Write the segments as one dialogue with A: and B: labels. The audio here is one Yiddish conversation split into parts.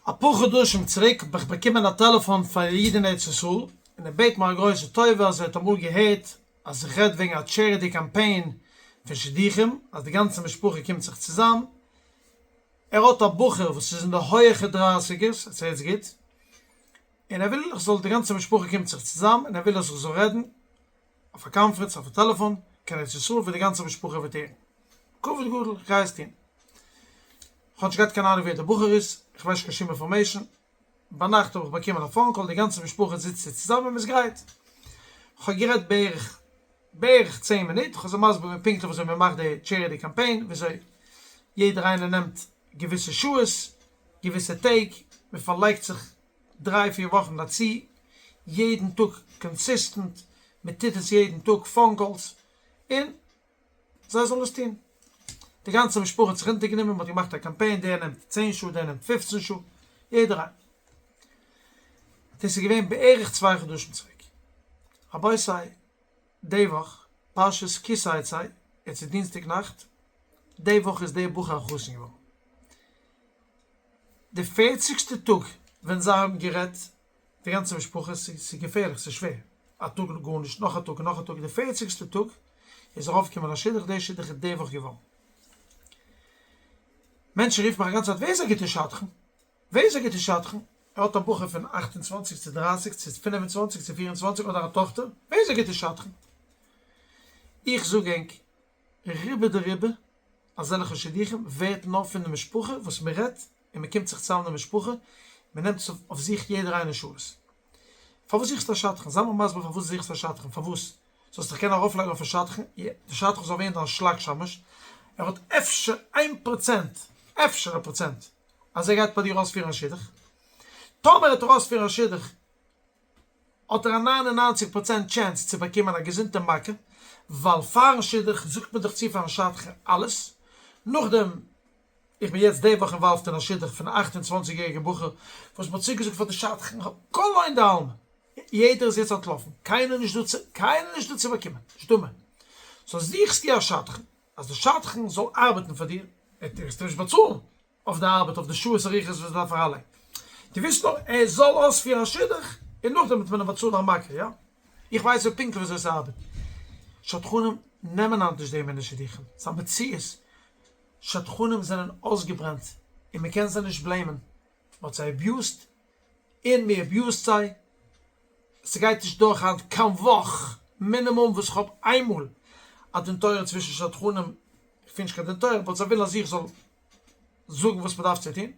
A: אפאר חדשים צוריק האב איך באקומען א טעלעפאן פון א איד אין ארץ ישראל און ער בעט מיר א גרויסע טובה אז ער האט אמאל געהערט אז איך רעד וועגן א charity קאמפיין פון שידוכים אז די גאנצע משפחה קומט זיך צוזאם, ער האט א בחור וואס איז אין די הויעכע דרייסיגערס, עטס הערטס גוט, און ער וויל איך זאל די גאנצע משפחה קומט זיך צוזאם און ער וויל אז איך זאל רעדן אויף א קאנפרענץ אויף א טעלעפאן קיין ארץ ישראל וואו די גאנצע משפחה וועט הערן. כבוד גדול, איך גיי עס טון. כ'האב נישט געהאט קיין אהנונג ווער דער בחור איז, איך ווייס נישט קיין שום information, ביינאכט האב איך באקומען א phone call, די גאנצע משפחה זיצט יעצט צוזאמען און מ'איז גרייט. כ'האב גערעדט בערך בערך צען מינוט, כ'האב זיי מסביר געווען פונקטליך וויאזוי מ'מאכט די charity קאמפיין, וויאזוי יעדער איינער נעמט געוויסע שעות, געוויסע טעג, מ'פארלייגט זיך דריי פיר וואכן דערצו, יעדן טאג consistent, מ'טוט עס יעדן טאג, phone calls, און זיי זאלן עס טון. די גאנצע משפחה האט זיך אונטערגענומען, מען האט געמאכט א קאמפיין, דער נעמט צען שעה, דער נעמט פופצן שעה, יעדער איינער. דאס איז געווען בערך צוויי חדשים צוריק. רבותי, די וואך, פרשת כי תצא, יעצט איז דינסטאג נאכט, די וואך איז דער בחור א חתן געווארן. די פערציגסטע טאג ווען זיי האבן גערעדט, די גאנצע משפחה, ס'איז געפערליך, ס'איז שווער, א טאג גארנישט, נאך א טאג און נאך א טאג, די פערציגסטע טאג איז ארויפגעקומען א שידוך, דער שידוך איז די וואך געווארן. מענטשן רופן מיך א גאנצע צייט, ווער איז א גוטער שדכן? ווער איז א גוטער שדכן? ער האט א בחור פון 28 צו 30 צו 25 צו 24 אדער א טאכטער, ווער איז א גוטער שדכן? איך זאג ענק, רובא דרובא אזעלכע שידוכים ווערט נאר פון די משפחה וואס מען רעדט און מען קומט זיך צוזאם די משפחה, מען נעמט אויף זיך יעדער איינער שעות. פארוואס זוכסטו א שדכן? זיי מיר מסביר פארוואס דו זוכסט א שדכן, פארוואס? זאלסט דיך קענען ארויפלייגן אויפן שדכן, די שדכן זאל ווערן דיין שלאק שמש, ער האט אפשר איין פראצענט, אפשר א פראצענט, אז ער גייט ביי דיר אויספירן א שידוך, טאמער וועט ער אויספירן א שידוך האט ער א 99 פראצענט chance צו באקומען א געזונטע מכה, ווייל פארן שידוך זאגט מען דאך צו פארן שדכן אלעס, נאכדעם איך בין יעצט די וואך involved אין א שידוך פון א 28 יעריגע בחור וואס מ'האט צוגעזאגט פאר די שדכן כל הון דעלמא, יעדער איז יעצט אנטלאפן, קיינער נישט דא צו קיינער נישט דא צו באקומען, נישט דא מער, so זוכסטו א שדכן אז די שדכן זאל ארבעטן פאר דיר, ער וועט נישט באצאלן אויף די ארבעט אויף די שעות אריכות וואס ער דארף אריינלייגן, דו ווילסט נאר ער זאל אויספירן א שידוך און נאכדעם וועט מען אים באצאלן א מכה, יא? איך ווייס אויך פונקטליך וויאזוי ס'ארבעט, שדכנים נעמען היינט נישט די מינע שידוכים, ס'איז א מציאות, שדכנים זענען אויסגעברענט און מען קען זיי נישט blame ען, מען האט זיי abused און מען abuse ט זיי, ס'גייט נישט דורך היינט קיין וואך מינימום וואס איך האב איינמאל א דין תורה צווישן שדכנים, איך פיר נישט קיין דין תורה but זיי ווילן אז איך זאל זאגן וואס מען דארף צו טון,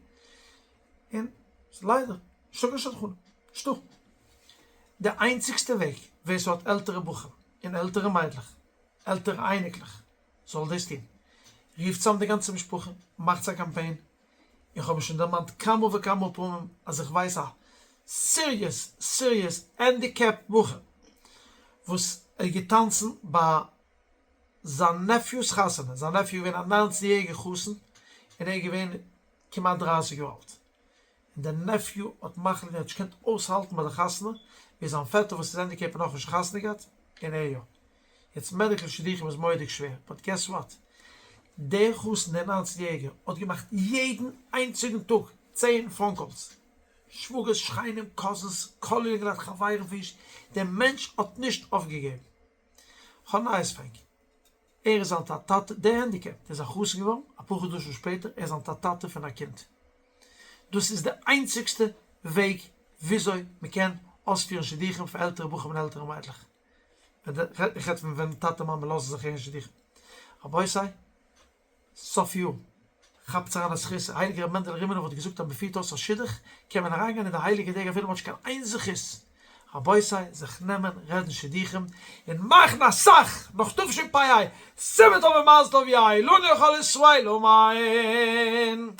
A: און ס'איז ליידער נישטא קיין שדכנים, נישטא. די איינציגסטע וועג ווער ס'האט עלטערע בחורים און עלטערע מיידלעך, עלטערע אייניקלעך, זאל דאס טון. רופט צאם די גאנצע משפחה, מאכטס א קאמפיין, איך האב שוין דערמאנט כמה וכמה פעמים אז איך ווייס א serious serious handicap בחור וואס איז געטאנצן ביי זיין nephew 'ס חתונה, זיין nephew איז געווען א ניינצן יעריגער חתן און ער איז געווען כמעט דרייסיג יאר אלט, און דער nephew האט מחליט געווען ער האט נישט געקענט אויסהאלטן ביי די חתונה ווי זיין פעטער וואס איז handicap האט נאכנישט חתונה געהאט און ער יא. יעצט medical שידוכים איז מורא'דיג שווער, but guess what? דער חתן דער ניינצן יעריגער האט געמאכט יעדן איינציגן טאג צען phone calls, שוואגערס שכנים cousins כל יונגעלייט חברים פון ישיבה, דער מענטש האט נישט אויפגעגעבן. כ'האב נייעס פאר ענק, ער איז היינט א טאטע, דער handicapped איז א חתן געווארן אפאר חדשים שפעטער, ער איז היינט א טאטע פון א קינד. דאס איז די איינציגסטע וועג וויאזוי מ'קען אויספירן שידוכים פאר עלטערע בחורים און עלטערע מיידלעך. איך רעד פון ווען טאטע מאמע לאזן זיך הערן שידוכים. רבותי, סוף יאר, כאפטס אריין א זכות, הייליגער רבי מענדעלע רימינובער האט געזאגט אז מען פירט אויס א שידוך, קען מען אריינגיין אין די הייליגע טעג אפילו מען האט נישט קיין איין זכות. רבותי, זיך נעמען רעדן שידוכים, און מאכן אסאך נאך תשפ"ה, סימן טוב ומזל טוב יהא לנו ולכל ישראל אמן.